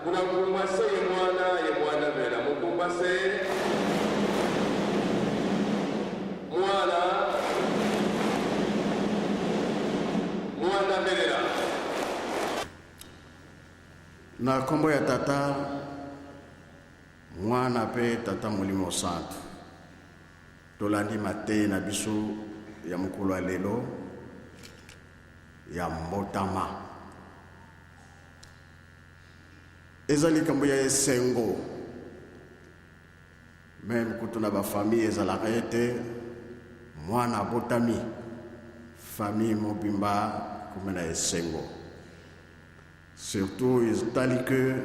Munakumbase ye mwana ye mwana bela mukumbase mwana mwana belela. Na nkombo ya Tata, Mwana mpe Tata Molimo Santu, tolandi mateyi na biso ya mokolo ya lelo ya mbotama. Eza likambo ya esengo meme kutu na bafamille ezalaka ete mwana abotami, famille mobimba ekomi na esengo. Surtout etali que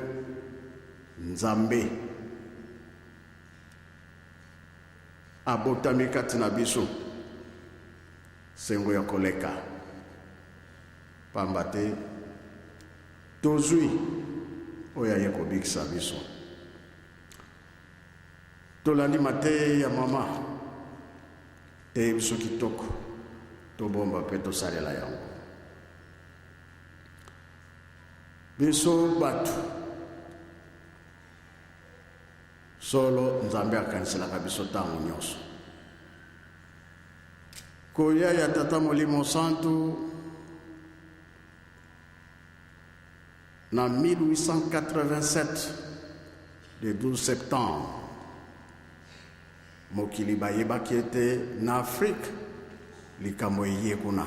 Nzambe abotami kati na biso, sengo ya koleka, pamba te tozwi oyo aye kobikisa biso. Tolandi mateya ya mama teye biso kitoko, tobomba mpe tosalela yango. Biso bato solo, Nzambe akaniselaka biso ntango nyonso. Koya ya Tata Molimo Santu na 1887 le 12 septembre, mokili bayebaki ete na Afrique likambo eye kuna.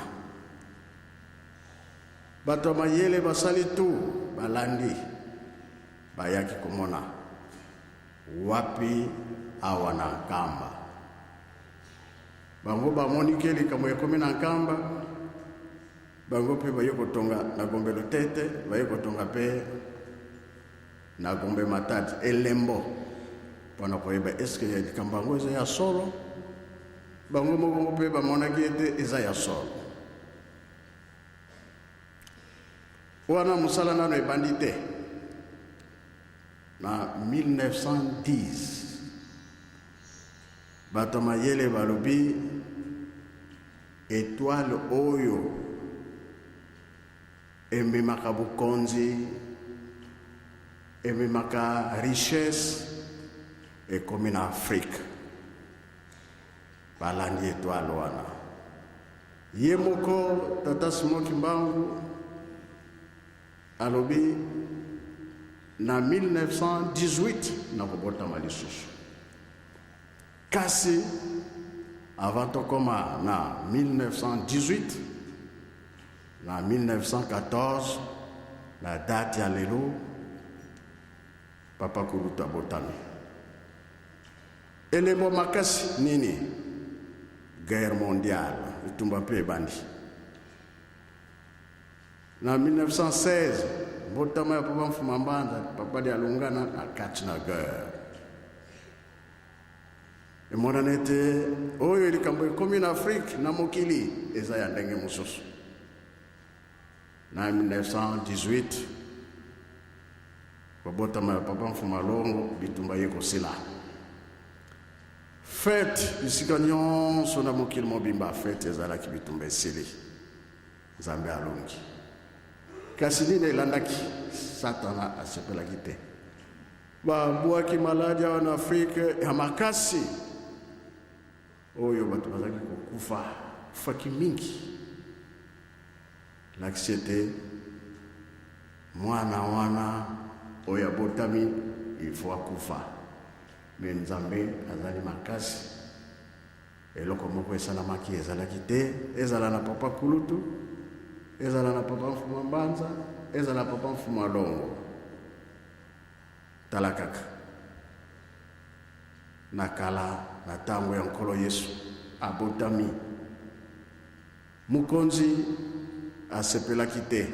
Bato ya mayele basali tour, balandi, bayaki komona wapi awa na Nkamba. Bango bamoni ke likambo ekomi na Nkamba, bango mpe baye kotonga na Gombe Lutete, baye kotonga mpe na Gombe Matadi, elembo mpona koyeba eske likambo yango eza ya solo. Bango moko mpe bamonaki ete eza ya solo. Wana mosala nano ebandi te. Na 1910 bato mayele balobi etoile oyo ememaka bokonzi, ememaka richesse, ekomi na Afrique. Balandi etoile wana. Ye moko Tata Simon Kimbangu alobi na 1918 nakobotama lisusu. Kasi avant tokoma na 1918, na 1914 na date ya lelo, Papa Kulutu abotami. Elembo makasi nini? Guerre mondiale, etumba mpe ebandi. Na 1916, mbotama ya Papa Mfuma Mbanza, Papa Dialungana na kati na guerre. Emonana ete oyo likambo ekomi na Afrique na mokili eza ya ndenge mosusu. Na 1918, kobotama ya Papa Mfuma Longo, bitumba ye kosila. Fete bisika nyonso na mokili mobimba, fete ezalaki, bitumba esili, Nzambe alongi. Kasi nini elandaki? Satana asepelaki te. Babwaki maladi awa na Afrike ya makasi oyo bato bazalaki kokufa, kufaki mingi. Lakisi ete mwana wana oyo abotami il faut akufa. Me Nzambe azali makasi. Eloko moko esalamaki ezalaki te, ezala na Papa Kulutu, ezala na Papa Mfuma Mbanza, ezala na Papa Mfuma Longo. Tala kaka na kala, na tango ya Nkolo Yesu abotami, mokonzi asepelaki te.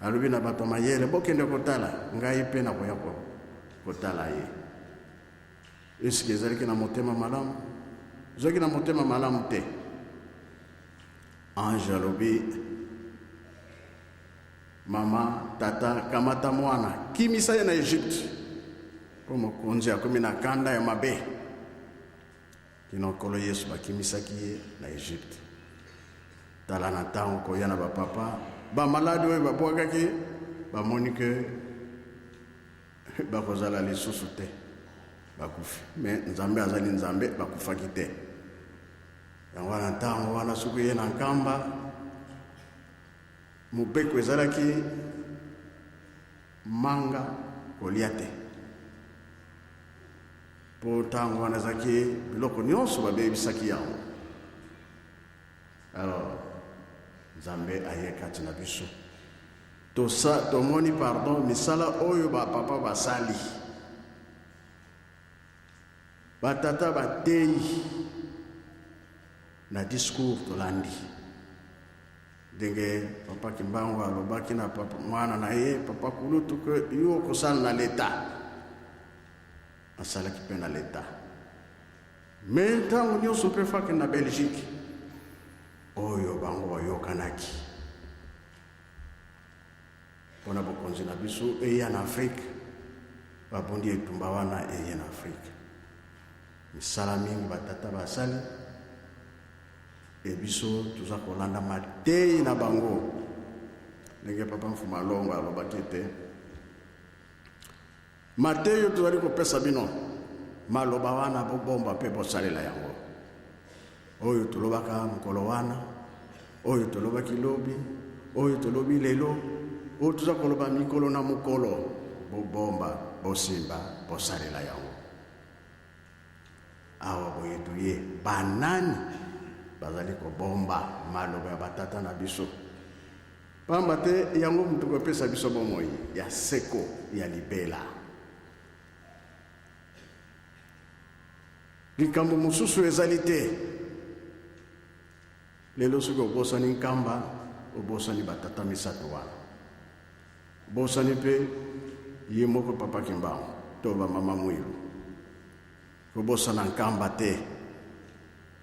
Alobi na bato ya mayele, bokende kotala, ngai mpe nakoya kotala ye. Eske ezalaki na motema malamu? Ezalaki na motema malamu te. Ange alobi, mama, tata, kamata mwana, kimisa ye na Egypte, mpo mokonzi akomi na kanda ya mabe. Kino Nkolo Yesu bakimisaki ye na Egypte. Tala na ntango koya na bapapa, bamaladi oyo babwakaki, bamoni ke Bakozala lisusu te, bakufi. Me Nzambe azali Nzambe, bakufaki te. Yango wana ntango wana soki ye na Nkamba, mobeko ezalaki manga kolia te, mpo ntango wana ezalaki biloko nyonso babebisaki yango. Alors Nzambe aye kati na biso, tosa tomoni pardon misala oyo bapapa basali, batata bateyi na discours tolandi ndenge papa Kimbangu alobaki na papa mwana na ye papa Kulutu ke yo okosala na leta, asalaki mpe na leta. Me ntango nyonso mpe fake na Belgique oyo bango bayokanaki mpo na bokonzi na biso eya na Afrike, babundi etumba wana eye na Afrike. Misala mingi batata basali e biso toza kolanda mateyi na bango, ndenge papa Mfuma Longo alobaki ete Mateyo tozali kopesa bino maloba wana, bobomba mpe bosalela yango. Oyo tolobaka mokolo wana, oyo tolobaki lobi, oyo tolobi lelo, oyo toza koloba mikolo na mokolo, bobomba, bosimba, bosalela yango. Awa boye toye banani bazali kobomba maloba ya batata na biso? Pamba te yango moto kopesa biso bomoi ya seko ya libela. Likambo mosusu ezali te. Lelo soki obosani Nkamba, obosani batata misato wana, obosani mpe ye moko papa Kimbangu to bamama Mwilu. Kobosana Nkamba te,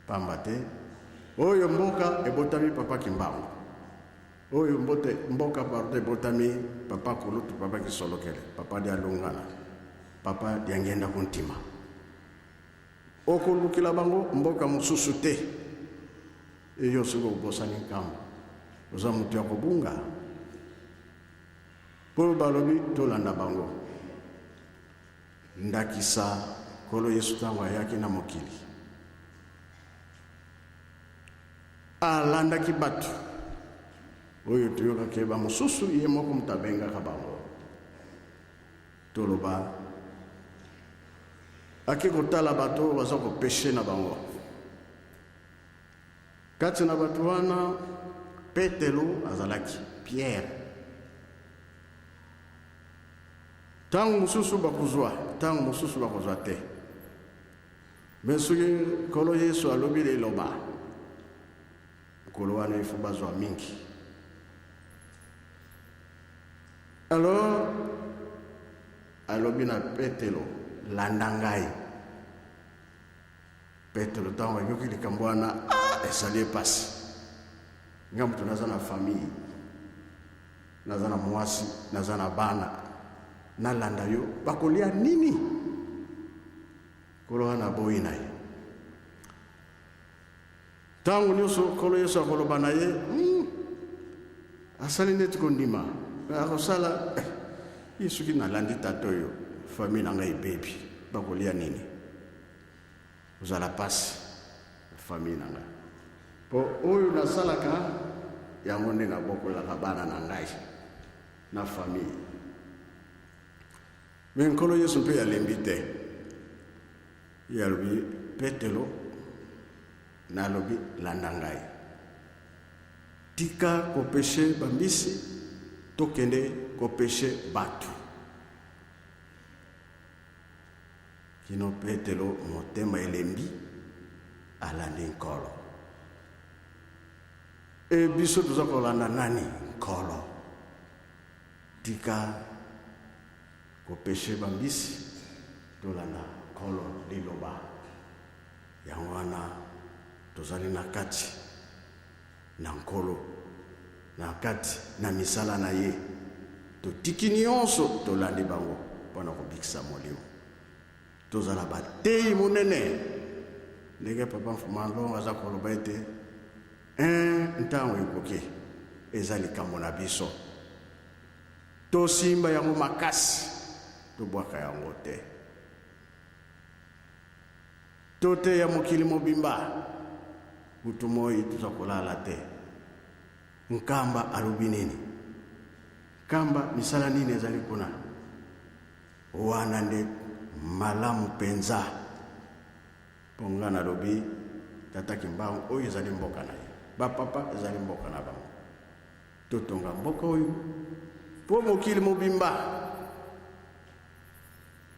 pamba te oyo mboka ebotami papa Kimbangu, oyo mbote mboka pardon ebotami papa Kulutu, papa Kisolokele, papa Dialungana, papa Diangienda Kuntima. Okolukela bango mboka mosusu te. Eyo soki obosani Nkamba, oza moto ya kobunga. Mpo balobi tolanda bango. Ndakisa, Nkolo Yesu ntango ayaki na mokili, alandaki bato oyo toyokaki bamosusu ye moko moto abengaka bango. Toloba ake kotala bato oyo baza kopeshe na bango. Kati na bato wana Petelo azalaki, Pierre. Ntango mosusu bakozwa, ntango mosusu bakozwa te. Me soki Nkolo Yesu alobi liloba, mokolo wana ifo bazwa mingi. Alors alobi na Petelo, landa ngai. Petelo ntango ayoki likambo wana, ah, esali ye mpasi. Ngai moto naza na famille, naza na mwasi, naza na bana, nalanda yo, bakolia nini? Nkolo wana aboyi na ye. Ntango nyonso Nkolo Yesu akoloba na ye, asali neti kondima, akosala eh, ye soki nalandi tata oyo, famille na ngai ebebi, bakolia nini? Ozala pasi na famille na ngai, po oyo nasalaka yango nde nabokolaka bana na ngai na famille. Me Nkolo Yesu mpe alembi te, ye alobi Petelo, nalobi landa ngai, tika kopeshe bambisi, tokende kopeshe bato. Kino Petelo motema elembi, alandi Nkolo. E biso toza kolanda nani? Nkolo. Tika kopeshe bambisi, tolanda Nkolo liloba. Yango wana tozali na kati na Nkolo, na kati na misala na ye. Totiki nyonso, tolandi bango mpo na kobikisa molimo. Tozala bateyi monene, ndenge papa Mfuma Longo aza koloba ete ntango ekoki, eza likambo na biso. Tosimba yango makasi. Tobwaka yango te. Toteya mokili mobimba. Butu moi toza kolala te. Nkamba alobi nini? Nkamba misala nini ezali kuna? Wana nde malamu penza. Mpo nga nalobi Tata Kimbangu oyo ezali mboka na ye. Ba papa ezali mboka na bango. Totonga mboka oyo mpo mokili mobimba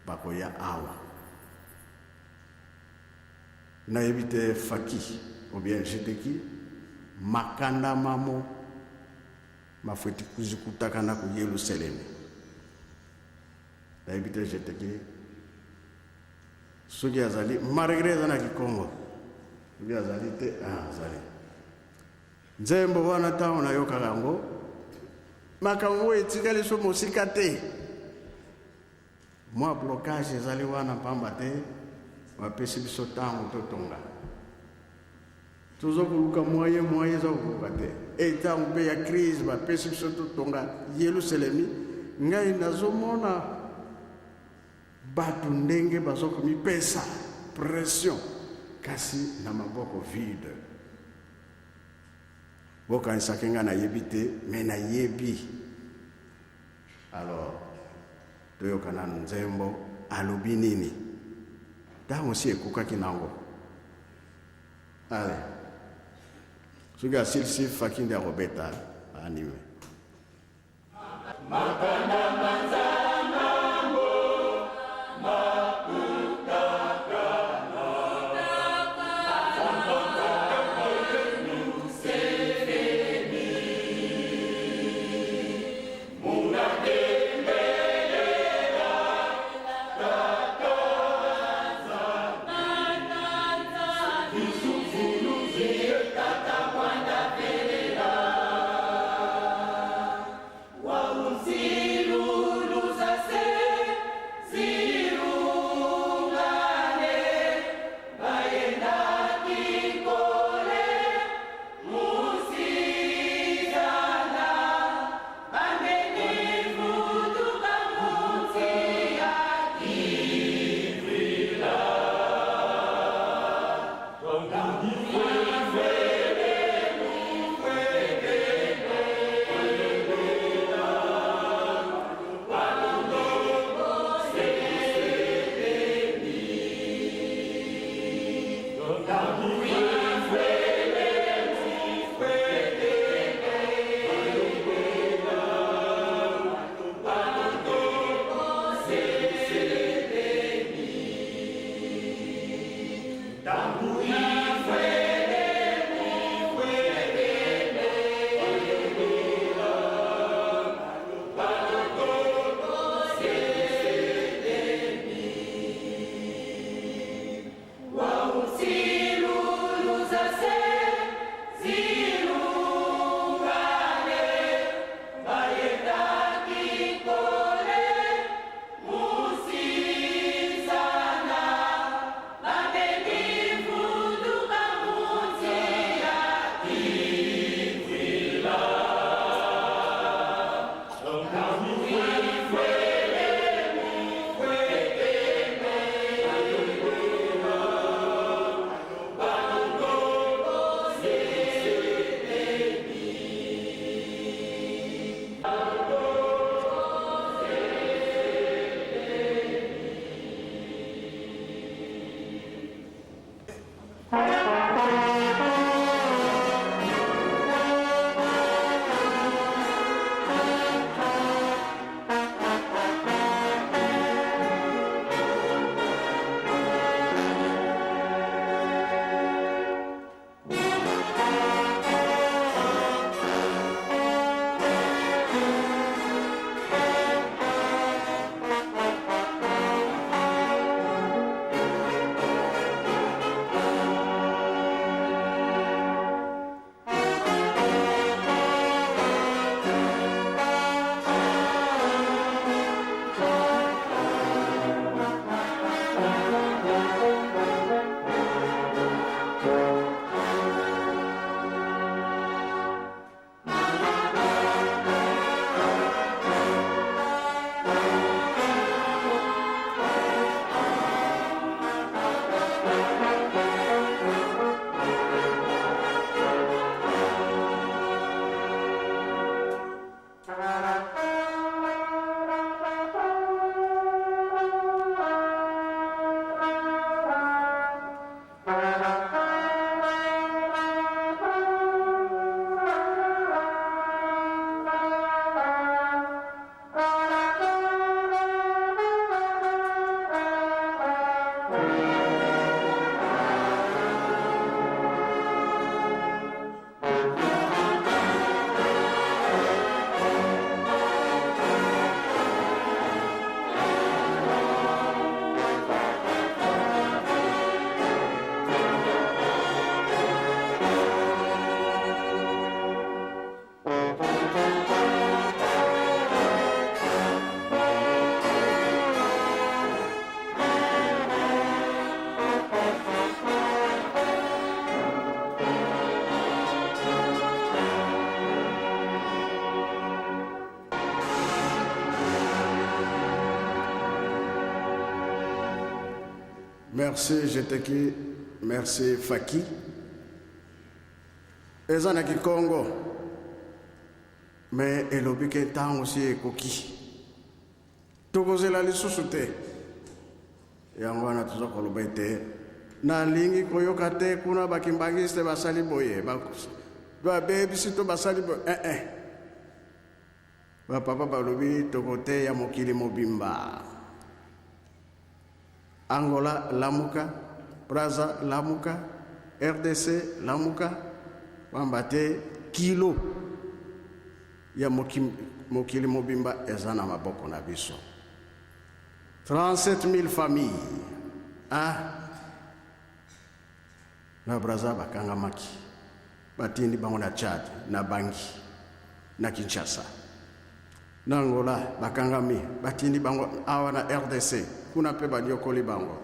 bakoya awa. Nayebi te Faki ou bien Jeteki makanda mamo mafueti kuzikutaka na ku Yelusalemi. Nayebi te Jeteki soki azali malgré eza na Kikongo soki azali te ah, azali nzembo wana ntango nayokaka yango makambo oyo etikali so mosika te. Mwa blocage ezali wana pamba te bapesi biso tango totonga. Tozo koluka moyen, moyen eza kokoka te. E tango mpe ya crise bapesi biso totonga Yelusalemi, ngai nazomona bato ndenge bazo komipesa pression kasi na maboko vide. Bokanisaki ngai nayebi te, mais nayebi. Alors toyoka nanu nzembo alobi nini tango si ekokaki nango allez soki asilisi faki nde akobeta anime. Makanda manzanango makutakana. Merci Jeteki, merci Faki. Eza na Kikongo me elobi ke ntango si ekoki, tokozela lisusu te. Yango wana toza koloba ete nalingi koyoka te kuna bakimbangiste basali boye, babebisi to basali boye eh, eh. Bapapa balobi tokoteya mokili mobimba. Angola lamuka, Brazza lamuka, RDC lamuka, pamba te kilo ya mokili mobimba eza na maboko na biso. 37 000 familles ah na Brazza bakangamaki, batindi bango na Tchad, na Bangui, na Kinshasa. Na Angola bakangami, batindi bango awa na RDC, kuna mpe banyokoli bango.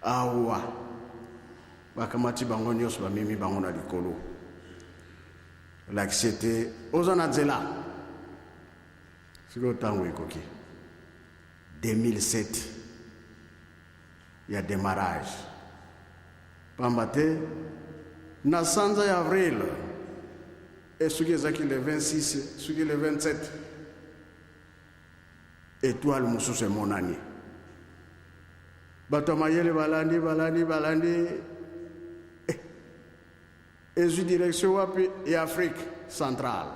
Awa bakamati bango nyonso, bamemi bango na likolo. Lakisi ete oza na nzela. Sikoyo ntango ekoki 2007 ya demarrage, pamba te na sanza ya avril e soki ezalaki le 26, soki le 27, etoile mosusu emonani. Bato ya mayele balandi, balandi, balandi, eh, ezwi direction wapi? Ya Afrique centrale.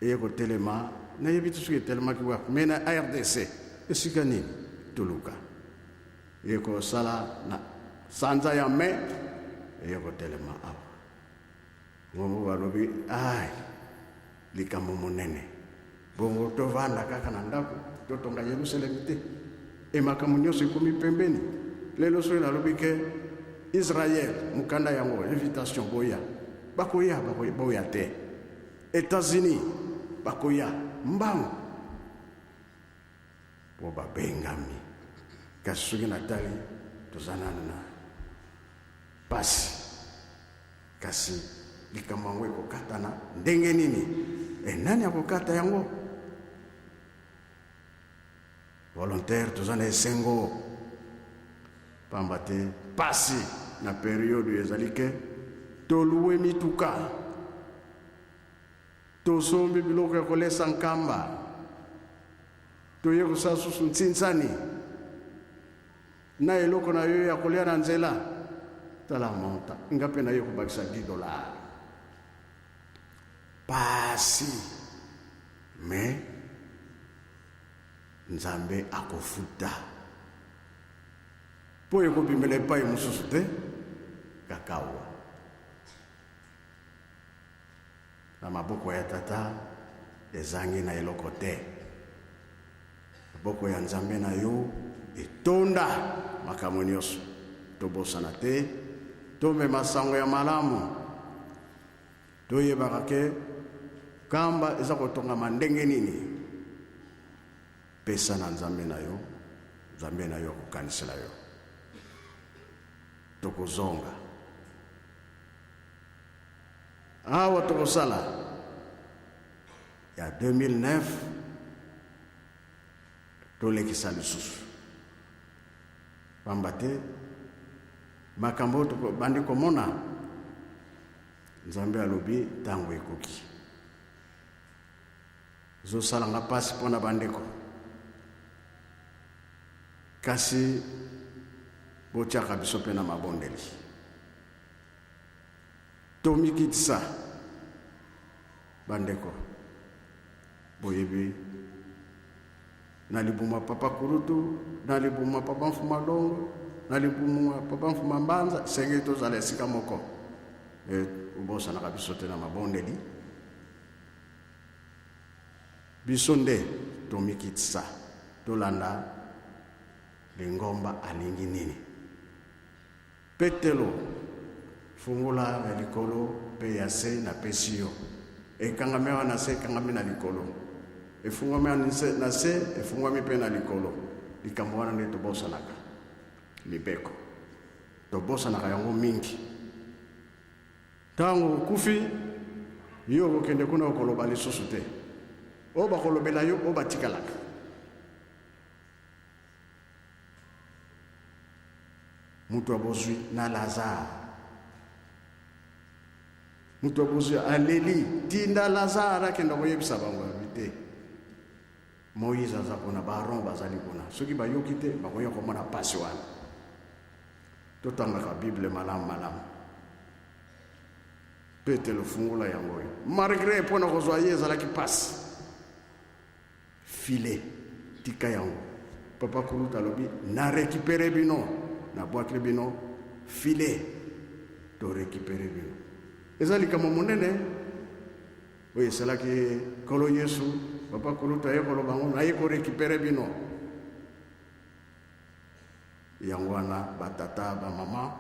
Eye kotelema, nayebi te soki etelemaki wapi, me na RDC esika nini toluka. Eye kosala na sanza ya mai, eye kotelema awa. Ngongo balobi ai likambo monene, bongo tovanda kaka na ndako, totonga Yerusalemi te, e makambo nyonso ekomi pembeni. Lelo soki nalobi ke Israel, mokanda yango invitation, boya, bakoya, bakoya, boya te. États-Unis bakoya mbangu po babengami. Kasi soki natali toza nanu na pasi, kasi likambo yango ekokatana ndenge nini? E nani akokata yango? Volontaire toza na esengo, pamba te pasi na periode ezali ke toluwe mituka, tosombi biloko ya kolesa nkamba, toye kosala susu ntsinsani na eloko na yo ya kolia na nzela. Tala monta nga mpe naye kobakisa 10 dollars. Pasi, me Nzambe akofuta mpo ekobimela epai mosusu te, kaka awa na maboko ya Tata. Ezangi na eloko te. Maboko ya Nzambe na yo etonda makambo nyonso. Tobosana te, tomema sango ya malamu. Toyebaka ke kamba eza kotongama ndenge nini. Pesa na Nzambe na yo, Nzambe na yo akokanisela yo. Tokozonga awa, tokosala ya 2009, tolekisa lisusu, pamba te makambo oyo tobandi komona, Nzambe alobi ntango ekoki. Ezosalanga mpasi mpo na bandeko, kasi botiaka biso mpe na mabondeli. Tomikitisa bandeko, boyebi na libuma papa Kulutu, na libuma papa Mfuma Longo, na libuma papa Mfuma Mbanza, esengeli tozala esika moko. E, obosanaka biso te na mabondeli. Biso nde tomikitisa, tolanda lingomba alingi nini. Petelo, fungola ya likolo mpe ya se napesi yo. Ekangami awa na se, ekangami na likolo. Efungwami awa na se, efungwami mpe na likolo. Likambo wana nde tobosanaka. Mibeko tobosanaka yango mingi. Ntango okufi, yo okokende kuna, okoloba lisusu te. Oyo bakolobela yo, oyo batikalaka. Moto ya bozwi na Lazare. Moto ya bozwi aleli, tinda Lazare akenda koyebisa bango alobi te. Moïse aza kuna, ba Aaron bazali kuna. Soki bayoki te, bakoya komona pasi wana. Totangaka Bible malamu malamu. Petelo fungola yango oyo. Malgré mpo na kozwa ye ezalaki pasi. Filet tika yango. Papa kulutu alobi na recuperer bino, na bwakeli bino filet, to recuperer bino. Eza likambo monene oyo esalaki Nkolo Yesu. Papa kulutu aye koloba yango, naye ko recuperer bino. Yango wana ba tata ba mama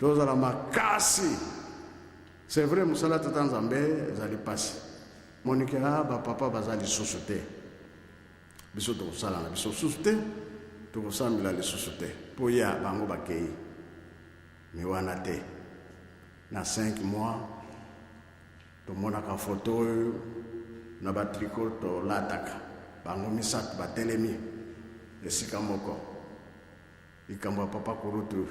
tozala makasi. C'est vrai mosala tata Nzambe ezali pasi. Monike ah ba papa baza lisusu te. Biso tokosala na biso susu te, tokosambela lisusu te po ya bango bakei. Mais wana te. Na 5 mois tomonaka photo oyo na ba tricot tolataka bango misato batelemi esika moko. Likambo ya papa kulutu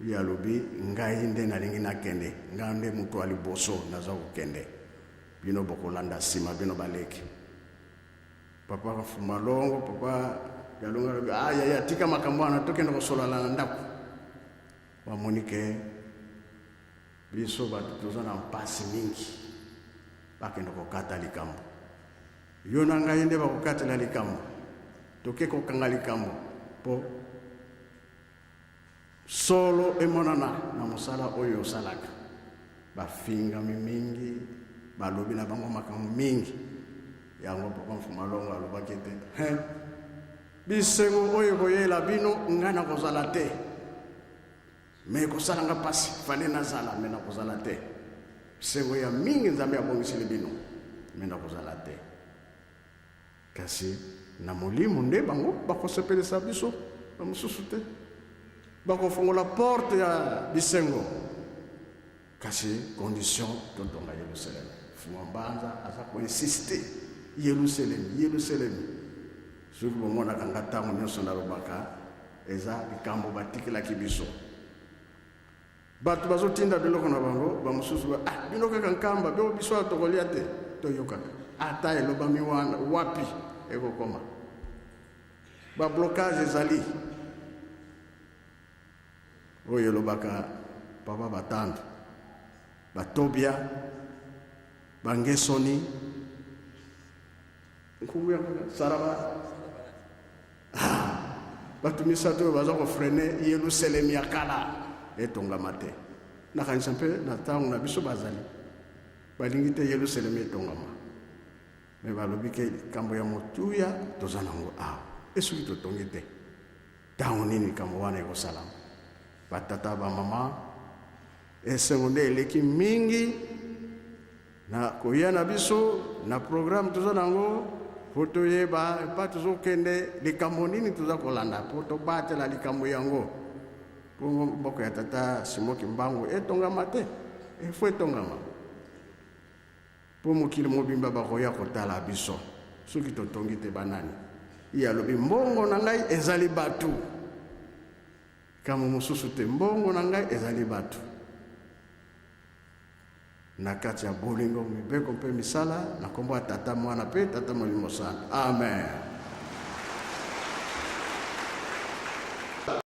ye alobi ngai nde nalingi nakende, ngai nde moto ya liboso naza kokende, bino bokolanda nsima bino baleki. Papa Fumalongo, papa Dialunga alobi ah yaya tika makambo wana tokende kosolola na ndako. Bamoni ke Biso bato toza na mpasi mingi, bakende kokata likambo. Yo na ngai nde bakokatela likambo, toke kokanga likambo mpo solo emonana na mosala oyo osalaka. Bafingami mingi, balobi na bango makambo mingi. Yango Papa Mfumalongo alobaki ete he, bisengo oyo ekoyela bino ngai nakozala te. Mais ekosala nga pasi, fallait nazala mais nakozala te. Bisengo ya mingi Nzambe abongiseli bino mais nakozala te. Kasi na molimo nde bango bakosepelisa biso, ba mosusu te. Bakofongola porte ya bisengo, kasi condition totonga Yelusaleme. Fuma Mbanza aza ko insister Yelusaleme, Yelusaleme. Soki bomonaka nga ntango nyonso nalobaka Eza likambo batikelaki biso. Bato bazotinda biloko na bango, bamosusu ba, ah, bino kaka Nkamba, bino biso awa tokolia te. Toyokaka ata elobami wana wapi ekokoma. Ba blocage ezali oyo elobaka papa Batandu, Batobia, Bangesoni, nkungu ya Saraba. Ah, bato misato oyo baza kofrene Yelusalemi ya kala etongama te. Nakanisa mpe na ntango na biso bazali balingi te Yelusalemi etongama, me balobi ke likambo ya motuya toza nango awa, e soki totongi te ntango nini likambo wana ekosalama? Batata bamama, esengo nde eleki mingi Na koya na biso na programme toza nango mpo toyeba epa tozokende, likambo nini toza kolanda mpo tobatela likambo yango mpo mboka ya tata Simon Kimbangu etongama te, efo etongama mpo mokili mobimba bakoya kotala biso soki totongi te banani. Ye alobi mbongo na ngai ezali bato, likambo mosusu te, mbongo na ngai ezali bato. Na kati ya bolingo, mibeko mpe misala, na nkombo ya Tata, Mwana mpe Tata Molimo Santu. Amen.